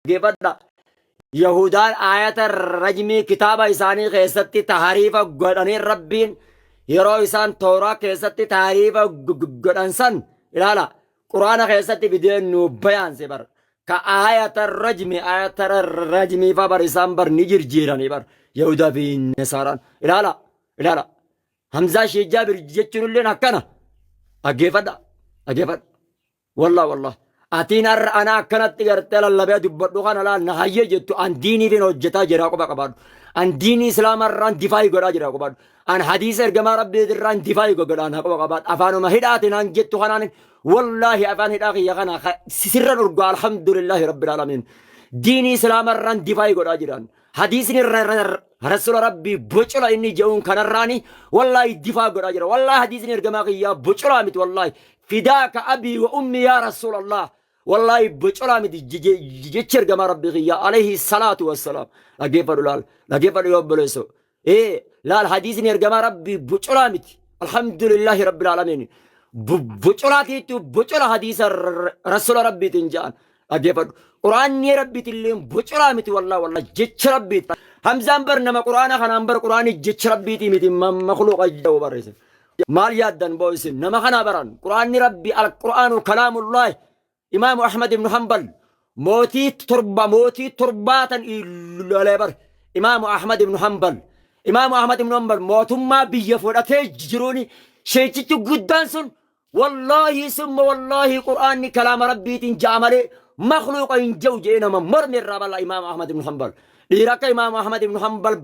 Dhaggeeffadha. Yahudaan aayata rajmii kitaaba isaanii keessatti tahariifa godhanii, Rabbiin yeroo isaan Tooraa keessatti tahariifa godhan san ilaala. Quraana keessatti fidee nu bayaanse bar. Ka aayata rajmi, aayata rajmii fa bar isaan bar ni jirjiiranii bar. Yahudaa fi Nasaaraan ilaala, ilaala. Hamzaa Sheekh Jaabir jechuun illeen akkana. Dhaggeeffadha, dhaggeeffadha. Wallah, wallah. Atiin har'a ana akkanatti gartee lallabee dubbadhu kana laal na hayyee jettu, an diiniifin hojjetaa jira quba qabaadhu. An diinii Islaamaa irraan difaayii godhaa jira qabaadhu. An hadiisa ergamaa Rabbii irraan difaayii godhaa na quba qabaadhu. Afaanuma hidhaatiin an jettu kanaan, wallaahi, afaan hidhaa kiyya kana sirran urgaa, alhamdulillahi rabbil aalamiin. Diinii Islaamaa irraan difaayii godhaa jiran. Hadiisni Rasuula Rabbii bocola inni je'uun kanarraani wallaahi difaa godhaa jira. Wallaahi, hadiisni ergamaa kiyyaa bocolaa miti wallaahi. Fidaaka abii wa ummi yaa Rasuulallah. Wallaahi, bocolaa miti jechi ergamaa Rabbii kiyyaa alayhi salaatu wassalaam. Dhaggeeffadhu laal. Dhaggeeffadhu yoo obboleessoo. Ee, laal, hadiisni ergamaa Rabbii bocolaa miti. Alhamdulillahi rabbil aalamiin. Bocolaatiitu bocola hadiisa Rasuula Rabbiitiin ja'an. Dhaggeeffadhu. Quraanni Rabbiitillee bocolaa miti wallaahi, wallaahi, jecha Rabbiiti. Hamzaan bar nama Quraana kanaan bar Quraanni jecha Rabbiitii miti makluuqa jedhu barreesse. Maal yaaddan boo isin nama kana baran? Quraanni Rabbi, al-Quraanu kalaamullaahi. Imaamu Ahmad ibn Hanbal mootii torba, mootii torbaatan lolee bar. Imaamu Ahmad ibn Hanbal, Imaamu Ahmad ibn Hanbal mootummaa biyya fudhatee jiruuni sheechichi guddaan sun wallaahi summa wallaahi Qur'aanni kalaama Rabbiitiin ja'a malee makluuqa hin jiru jedhee nama morme irraa bal'a Imaamu Ahmad ibn Hanbal. Dhiira akka Imaamu Ahmad ibn Hanbal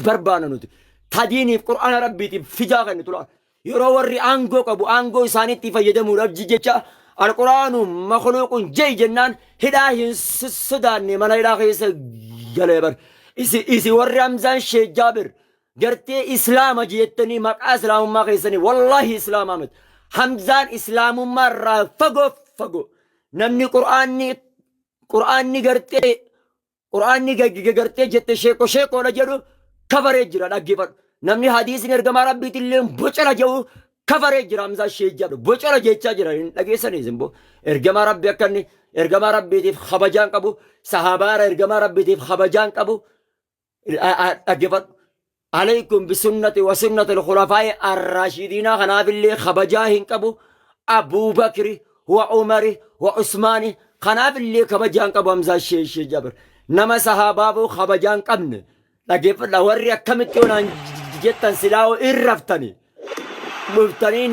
barbaana nuti. Tadiiniif Qur'aana Rabbiitiif fijaa kennitu laal. Yeroo warri aangoo qabu aangoo isaaniitti fayyadamuudhaaf jecha alquraanu makluuqun jei jennaan hidhaa hin sodaanne, mana hidhaa keessa galee bar. Isi warri Hamzaan Sheekh Jaabir gartee Islaama jettanii maqaa Islaamummaa keessanii, wallaahi Islaamaa miti. Hamzaan Islaamummaa irraa fagoo fagoo. Namni Qur'aanni gartee Qur'aanni gartee jette sheeko sheekoodha jedhu kafaree jira, dhaggeeffadhu. Namni hadiisni ergamaa Rabbiitillee bocola jedhu kafaree jira. Hamzaa Sheekh Jaabir bocola jechaa jira, hin dhageessanii isin boo. Ergamaa Rabbi akka inni ergamaa Rabbiitiif kabajaan qabu, sahabaara ergamaa Rabbiitiif kabajaan qabu, dhaggeeffadhu. Alaykum bisunnati wa sunnati al-khulafaa'i ar-raashidiinaa kanaafillee kabajaa hin qabu. Abuu Bakri wa Umari wa Usmaani kanaafillee kabajaa hin qabu Hamzaa Sheekh Jaabir. Nama sahaabaafuu kabajaa hin qabne. Dhaggeeffadha, warri akkamitti onaan jettan silaa'oo irraftani. Dhuftanii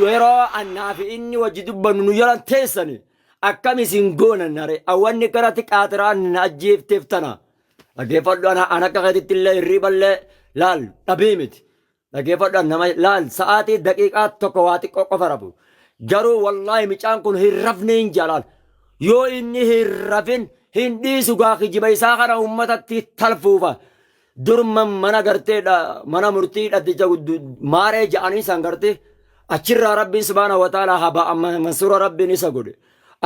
yeroo annaa fi inni wajji dubbannu nu jalan teessani. Akkam isin goona nare awwanni kanatti qaatiraan na ajjeefteef tana. Dhaggeeffadhu, ana akka keetitti illee hirriiballee laal dhabii miti. Dhaggeeffadhu, nama laal sa'aatii daqiiqaa tokko waa xiqqoo qofa rafu. Garuu wallaahi micaan kun hin rafne hin jalaal. Yoo inni hin rafin hin dhiisu gaa kijiba isaa kana uummatatti talfuufa. Dur mana gartee mana murtii dhaddicha maaree ja'anii san gartee achirraa Rabbiin subhaana wa ta'ala haba mansuura Rabbiin isa godhe.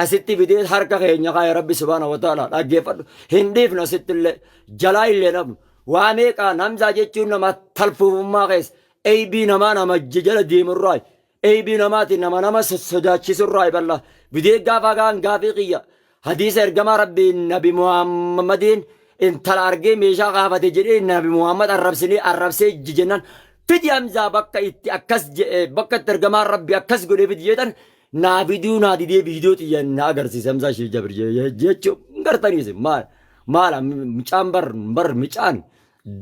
Asitti fidee harka keenya kaaya Rabbi subhaana wa ta'ala, dhaggeeffadhu. Hin dhiifnu, asitti illee jalaa illee nafnu. Waa meeqaa Hamzaa jechuun nama talfuufummaa keessa eeybii namaa nama jala deemurraa, eeybii namaati nama nama sodaachisurraa balla fidee gaafa gaan gaafii kiyya hadiisa ergamaa Rabbii Nabi Muhammadiin intala argee meeshaa kaafate jedhee Nabi Muhammad arrabsinee arrabsee jennaan, fidi Hamzaa bakka itti akkas jedhe, bakka itti ergamaan Rabbi akkas godhee fidi jedhan naa fiduu naa didee viidiyoo xiyya na agarsiise Hamzaa Sheekh Jabir jechuun gartaniis maal maal mucaan bar bar mucaan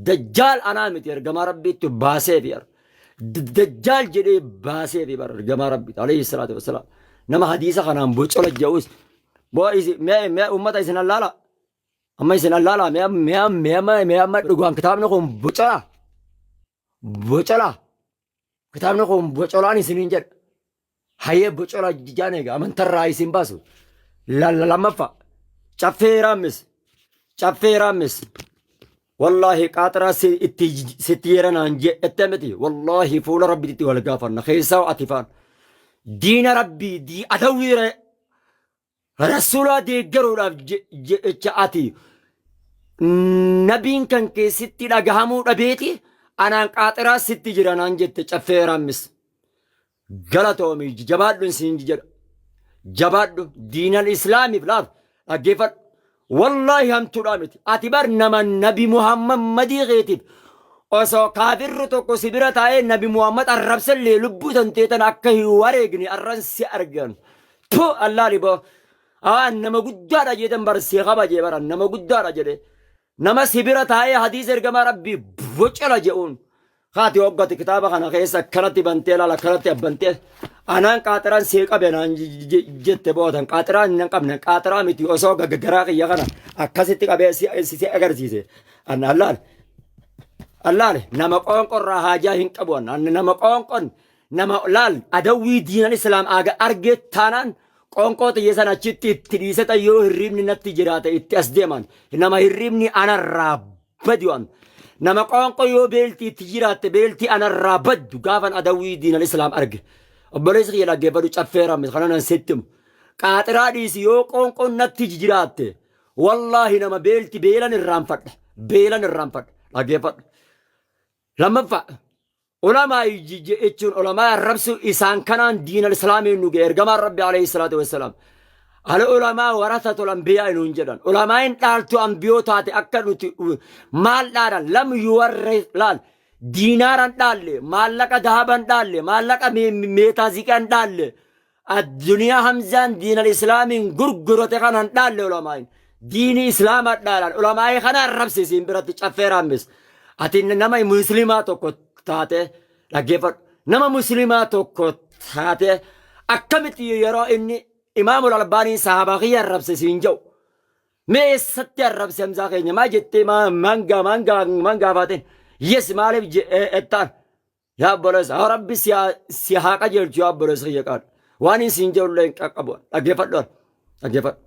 dajjaal anaa miti, ergamaa Rabbiitti baasee fi dajjaal jedhee baasee fi bar ergamaa Rabbi alayhi salaatu wassalaam nama hadiisa kanaan bocola jedhus boo isi mee mee ummata isin allaala, amma isin allaala, mee mee mee mee mee amma dhugaan kitaabni kun bocola, bocola, kitaabni kun bocolaan isiniin jedha. Hayyee, bocola jijaan eega amantarraa isin baasu. Lammaffaa, caffee raammis, caffee raammis. Wallaahi, qaaxiraa itti sitti yeranaan jette miti. Wallaahi, fuula Rabbiitti wal gaafanna. Keessaa ati faan. Diina Rabbii dii adawwii Rasuulaa deeggaruudhaaf jecha ati nabiin kan keessatti dhagahamuu dhabeeti anaan qaaxiraa sitti jira naan jette, caffee raammis. Galatoomi, jabaadhu siin jedha. Jabaadhu diinal Islaamiif laaf dhaggeeffadhu. Wallaahi hamtuudhaa miti. Ati bar nama Nabi Muhammadii keetiif osoo kaafirri tokko si bira taa'ee Nabi Muhammad arrabsallee lubbuu tantee tana akka hin wareegne arran si argan. Tu allaali boo. Aa nama guddaadha jeetan bar si kabajee bara nama guddaadha jedhe. Nama si bira taa'ee hadiisa ergamaa Rabbii bocala je'uun. Haati hoggati kitaaba kana keessa akkanatti bantee laala akkanatti abbantee anaan qaaxiraan see qabe naan jette bootan qaaxiraan hin qabne qaaxiraa miti osoo garaa kiyya kana akkasitti qabee si agarsiise. An allaale allaale nama qoonqorraa haajaa hin qabu an nama qoonqon nama laal adawwii diinan islaam aga argee taanaan qoonqoo tiyya sana achitti itti dhiiseta yoo hirriibni natti jiraate itti as deeman nama hirriibni anarraa badu an nama qoonqoo yoo beeltii itti jiraatte beeltii anarraa baddu gaafan adawwii diinan islaam arge obboleessi kiyya dhaggeeffadhu caffee rammis kana nan sitti himu qaaxiraa dhiisi yoo qoonqoon natti jiraatte wallaahi nama beelti beelan irraanfadha beelan irraanfadha dhaggeeffadhu. Lammaffaa ulamaa jechuun ulamaa arrabsu isaan kanaan diinal islaamiin nu ga'e ergamaan rabbi alayhi salaatu wassalaam. Al ulamaa warathatul anbiyaa nuun jedhan. Ulamaain dhaaltu ambiyoo taate akka nuti maal dhaalan lam yuwarri laal diinaaran dhaalle maallaqa dahaban dhaalle maallaqa meetaaziqaan dhaalle Addunyaa Hamzaan diinal islaamiin gurgurate kanan dhaalle ulamaain. Diini islaama dhaalan ulamaa'ii kana arrabsi isiin biratti caffee raammis. Ati nama musliimaa tokko taate dhaggeeffadhu. Nama musliimaa tokko taate akkamitti yeroo inni imaamul albaanii sahaabaa kiyya arrabse siin jedhu. Mee eessatti arrabse Hamzaa keenya maa jettee maan maan maan gaafaateen. Yes maaliif jettaan. Yaa obboleessa haa rabbi si haa qajeelchu yaa obboleessa kiyya qaadhu. Waan hin siin jedhu illee hin qaqqabu. Dhaggeeffadhu dhaggeeffadhu.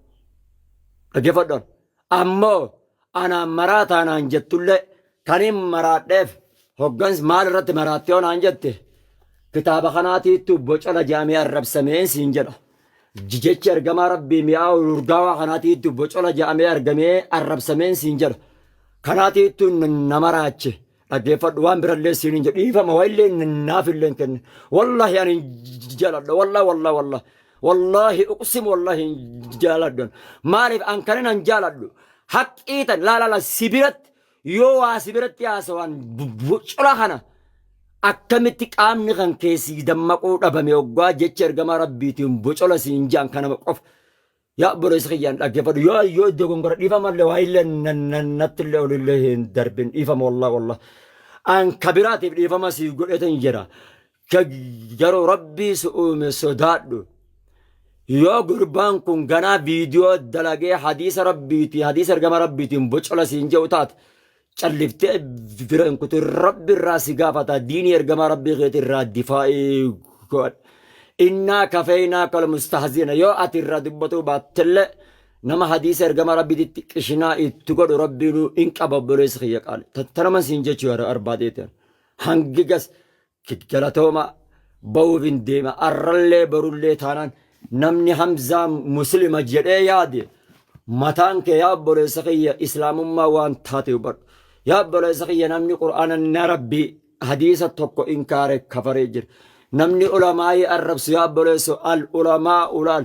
Dhaggeeffadhu. Ammoo anaan maraataa naan jettullee kan hin maraadheef hoggans maal irratti maraattee yoo naan jette kitaaba kanaatiittu bocola jaamee arrabsameen siin jedha. Jechi ergamaa rabbii mi'aa urgaawaa kanaatiittu bocola jaamee argamee arrabsameen siin jedha. Kanaatiittu nama raache. Dhaggeeffadhu waan birallee siin hin jedhu dhiifama waa illee naaf illee hin kenne. Wallaahi ani hin jaaladha wallahi wallahi wallahi wallahi uqsim wallahi hin jaaladhu. Maaliif an kanin an jaaladhu haqqii tan laalala si biratti yoo waa si biratti haasawan bocola kana akkamitti qaamni kan keessi dammaquu dhabame hoggaa jecha ergamaa rabbiitiin bocola siin jaan kana qofa. Yaa obboleessa kiyyaan dhaggeeffadhu yoo yoo dogongora dhiifama illee waa illee natti illee ol illee hin darbin dhiifama wallah wallah. An kabiraatiif dhiifama si godhetan jira. Garuu rabbii si uume sodaadhu. Yoo gurbaan kun ganaa viidiyoo dalagee hadiisa rabbiitii hadiisa ergama rabbiitiin bocola siin jedhu taate calliftee bira hin kutin rabbi irraa si gaafata diinii ergamaa rabbii keeti irraa difaa'ii godh innaa kafeynaa kal mustahziina yoo ati irraa dubbatuu baattellee nama hadiisa ergamaa rabbiititti qishinaa itti godhu rabbiinuu hin qaba obboleessi kiyya qaali tanaman siin jechuu barbaadeetiin hangi gas galatooma ba'uuf hin deema arrallee borullee taanaan namni Hamzaa muslima jedhee yaade mataan kee yaa obboleessa kiyya islaamummaa waan taate hubadhu yaa obboleessa kiyya namni qur'aana na rabbii hadiisa tokko inkaare kafaree jira namni ulamaa'ii arrabsu yaa obboleesso al ulamaa ulaal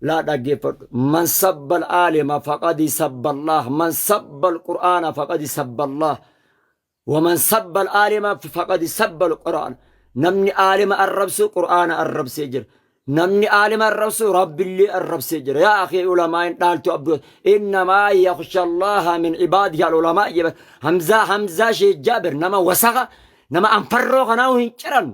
laa dhaggeeffadhu man sabbal aalima faqadi sabballah man sabbal qur'aana faqadi sabballah Waman sabbal aalima faqad sabbal qur'aan. Namni aalima arrabsu qur'aana arrabsee jira. Namni aalima arrabsu rabbillee arrabsee jira. Yaa akhi ulamaa'in dhaaltu abdu innamaa yakhsha Allaha min ibaadihi al ulamaa jedha. Hamzaa Hamzaa Sheekh Jaabir nama wasaka nama anfarroo kanaa hin ciran.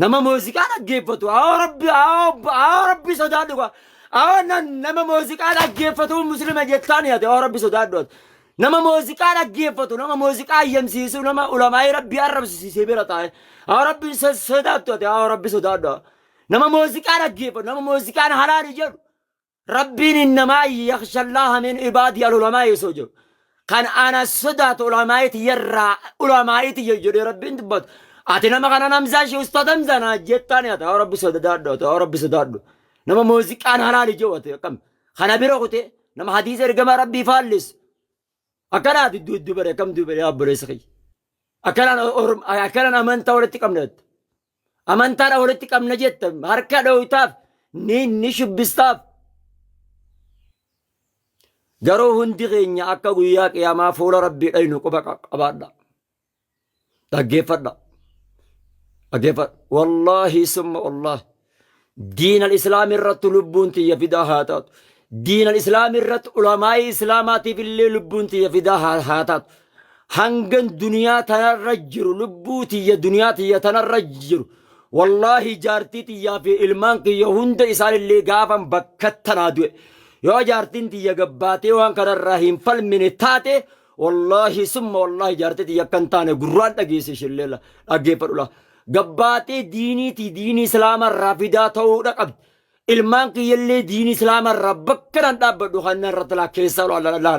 Nama muuziqaa dhaggeeffatu haa rabbi haa rabbi sodaadhu kaa. Haa nama muuziqaa dhaggeeffatu muslima jettaan yaate haa rabbi sodaadhu. Nama muuziqaa dhaggeeffatu nama muuziqaa ayyamsiisu nama ulamaa'ii rabbi arrabsiisee bira taa'e haa rabbi sodaattu ati haa rabbi sodaadhu. Nama muuziqaa dhaggeeffatu nama muuziqaan halaali jedhu Rabbiin innamaa yakhshallaha min ibaadi al ulamaa yesoo jedhu. Kan ana sodaatu ulamaa'ii tiyyarraa ulamaa'ii tiyya jedhee Rabbiin dubbatu. Ati nama kana namzaa ishee ustaad Hamzaa naa jettaan ati haa Rabbi sodaadhu ati haa Rabbi sodaadhu. Nama muuziqaan halaali jedhu ati akkam. Kana bira kutee nama hadiisa ergamaa Rabbii faallisu. Akkanaati dubare akkam dubare yaa obboleessa kiyya. Akkanaan akkanaan amantaa walitti qabna jette. Amantaadha walitti qabna jette harka dhooytaaf ni ni shubbistaaf. Garuu hundi keenya akka guyyaa qiyaamaa fuula Rabbii dhaynu quba qabaadha. Dhaggeeffadha. Dhaggeeffadha. Wallaahi summa wallaahi. Diin al-Islaam irratti lubbuun tiyya fidaa haa taatu. Diin al-Islaam irratti ulamaa'ii Islaamaatiif illee lubbuun tiyya fidaa haa taatu. Hangan duniyaa tanarra jiru lubbuu tiyya duniyaa tiyya tanarra jiru. Wallaahi jaartii tiyyaa fi ilmaan kiyya hunda isaanillee gaafan bakka tanaa du'e. Yoo jaartiin tiyya gabbaatee waan kanarraa hin falmine taate wallaahi summa wallaahi jaartii tiyya akka hin taane gurraan dhageesse ishillee dhaggeeffadhu laa. Gabbaatee diiniitii diinii islaamarraa fidaa ta'uudha qabdi. Ilmaan kiyyallee diinii islaamarraa bakka nan dhaabbadhu kan irratti laa keessaa laa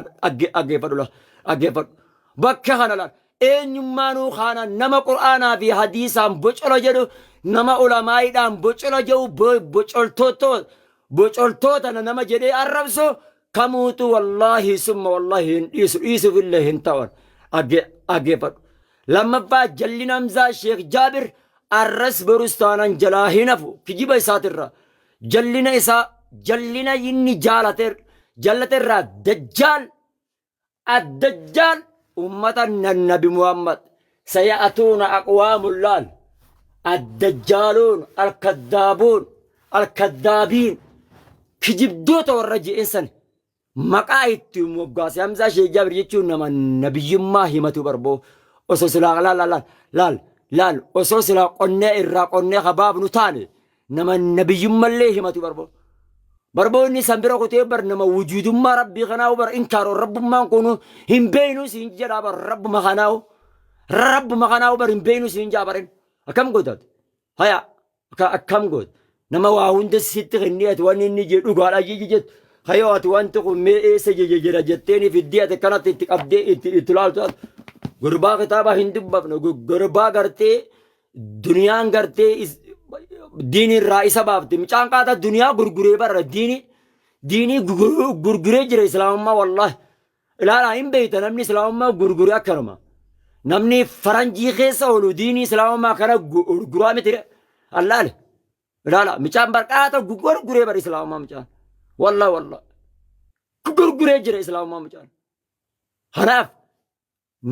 dhaggeeffadhu laa dhaggeeffadhu. Bakka kana laa eenyummaanuu kana nama qur'aanaa fi hadiisaan bocola jedhu nama ulamaayiidhaan bocola jedhu bocoltoota nama jedhee arrabsu kamuutu wallaahi summa wallaahi hin dhiisu dhiisuuf illee hin ta'an dhaggeeffadhu. Lammaffaa jalli Hamzaa Sheekh Jaabir arras borus taanan jalaa hin hafu kijiba isaatirra jallina isaa jallina inni jaalate jallaterraa dajjaal addajjaal ummata nabi Muhammad saya'atuuna aqwaamun laal addajjaaluun alkaddaabuun alkaddaabiin kijibdoota warra je'een san maqaa itti moggaase. Hamzaa Sheekh Jaabir jechuun nama nabiyyummaa himatu barboo osoo silaa laal laal laal laal osoo silaa qonnee irraa qonnee kabaabnu taane nama nabiyyummallee himatu barboo. Barboo inni san bira kutee bar nama wujuudummaa rabbii kanaa bar inkaaroo rabbummaan kun hin beeynu siin jedhaa bar rabbuma kanaa rabbuma kanaa bar hin beeynu siin jaa barin akkam gootaati haya akkam goota nama waa hunda sitti kennee ati waan inni jedhu dhugaadha jiji jettu hayoo ati wanti kun mee eessa jira jetteeni fiddee ati kanatti itti qabdee itti ilaaltu gurbaa kitaaba hin dubbafne gurbaa gartee duniyaan gartee diini irraa isa baafte mucaan qaata duniyaa gurguree barra diini diinii gurguree jira islaamummaa wallaahi ilaalaa hin beeyta namni islaamummaa gurguree akkanuma namni faranjii keessa oolu diinii islaamummaa kana gurguraa miti allaale ilaala mucaan barqaata gurguree bara islaamummaa mucaan wallaahi wallaahi gurguree jira islaamummaa mucaan kanaaf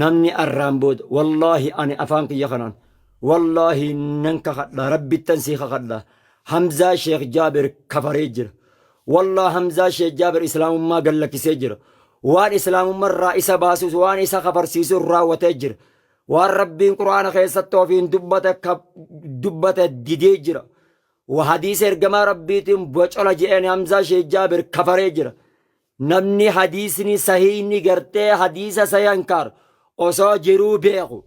namni arraan booda wallaahi ani afaan kiyya kanaan wallaahi nan kakadha rabbittan sii kakadha Hamzaa Sheekh Jaabir kafaree jira. Wallaahi Hamzaa Sheekh Jaabir islaamummaa gallakkisee jira. Waan islaamummaa irraa isa baasus waan isa kafarsiisu raawwatee jira. Waan rabbiin quraana keessatti ofiin dubbate dubbate didee jira. Hadiisa ergamaa rabbiitiin bocola je'een Hamzaa Sheekh Jaabir kafaree jira. Namni hadiisni sahiihni gartee hadiisa sahih inkaar osoo jiruu beeku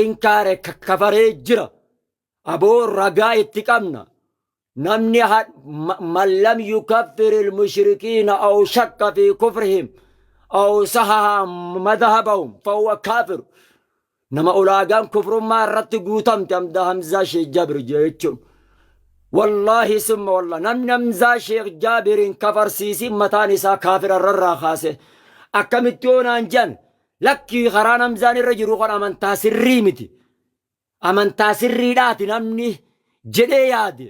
inkaare kafaree jira. Aboo ragaa itti qabna. Namni man lam yukaffir ilmushrikiina aw shakka fi kufrihim aw sahaha madhabahum fahuwa kaafir. Nama ulaagaan kufrummaa irratti guutamte Hamdaa Hamzaa Sheekh Jaabir jechuun. Wallaahi summa wallah namni Hamzaa Sheekh Jaabiriin kafarsiisiin mataan isaa kaafira irraa kaase. Akkamitti yoo naan jedhan lakkii karaan Hamzaan irra jiru kun amantaa sirrii miti. Amantaa sirriidhaati namni jedhee yaade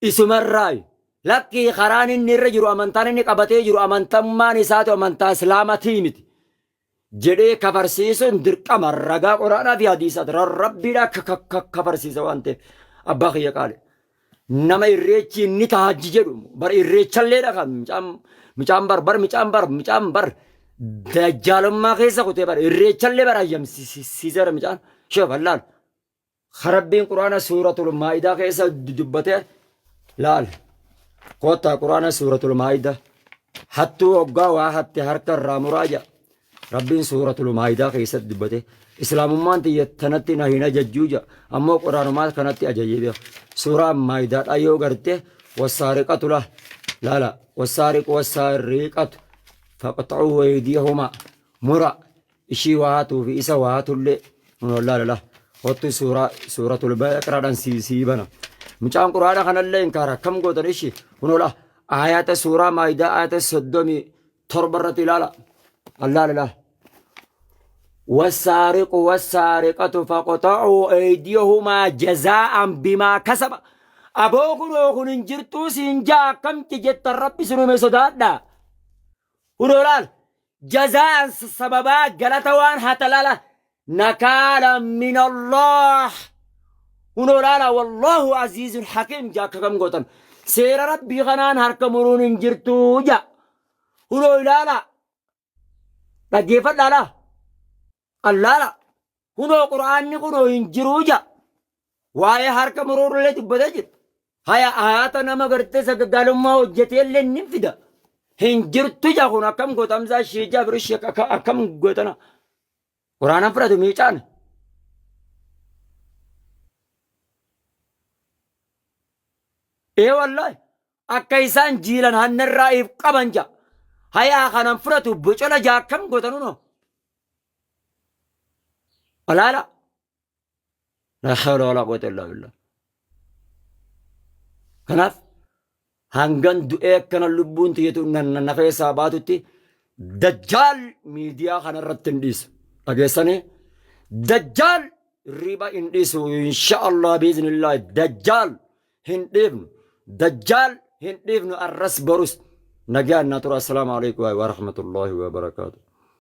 isumarraayi. Lakkii karaan inni irra jiru amantaan inni qabatee jiru amantammaan isaatu amantaa islaamatii miti. Jedhee kafarsiisuun dirqama ragaa quraanaa fi hadiisaati. Rabbiidha kafarsiisa waan ta'eef abbaa kiyya qaale. Nama irreechi inni taajji jedhu bar irreechallee dhaqa mucaan bar bar mucaan bar mucaan bar dajjaalummaa keessa kutee bar irreechallee bar ayyamsiiseera mucaan sheef allaal. Rabbiin quraana suuratul maa'idaa keessa dubbatee laal. Kottaa quraana suuratul maa'idaa. Hattuu hoggaa waa hatte harka irraa muraa jedha. Rabbiin suuratul maa'idaa keessatti dubbate. Islaamummaan tiyya tanatti na hin ajajjuu jedha. Ammoo quraanumaa kanatti ajajee beeka. Suuraa maa'idaadhaa yoo garte wassaariqatu la laala wassaariqu wassaariqatu faqxa'uu aydiyahumaa mura ishii waa hatuu fi isa waa hatullee kunoo laala la hottu suuraa suuratul baqaraadhaan sii sii bana. Mucaan quraana kanallee hin kaara akkam gootan ishii kunoo la ayata suuraa maayidaa ayata 37 irratti ilaala. Allaala laala. والسارق والسارقة فاقطعوا أيديهما جزاء بما كسب أبو كنو كن جرتو سينجا كم تجت الرب سنو مسدادا. Kunoo laal jazaa'an sababaa galata waan hatalala nakaala min Allah. Kunoo laala wallaahu aziizun hakiim jaa akka kam gootan. Seera rabbii kanaan harka muruun hin jirtu jaa. Kunoo ilaala dhaggeeffadhaa laa. Allaala kunoo qur'aanni kunoo hin jiruu jaa. Waa'ee harka muruurlee dubbatee jira. Haya hayaata nama gartee sagaggaalummaa hojjetee illee ni fida. Hin jirtu jaa kun akkam goota Hamzaa Shiijaa Birishii akkam gootana. Qur'aana fudhatu miicaan. Ee wallaahi akka isaan jiilan hannarraa if qaban jaa. Hayaa kanan fudhatu bocola jaa akkam goota nunoo. Alaala. Laa hawla walaa quwwata illaa billah. Kanaaf hangan du'ee akkana lubbuun tiyyatu na keessaa baatutti dajjaal miidiyaa kana irratti hin dhiisu. Dhageessanii dajjaal riba hin dhiisu insha Allah biiznillah dajjaal hin dhiifnu dajjaal hin dhiifnu arras borus nagaan na tura. Assalaamu alaikum wa rahmatullahi wa barakaatuh.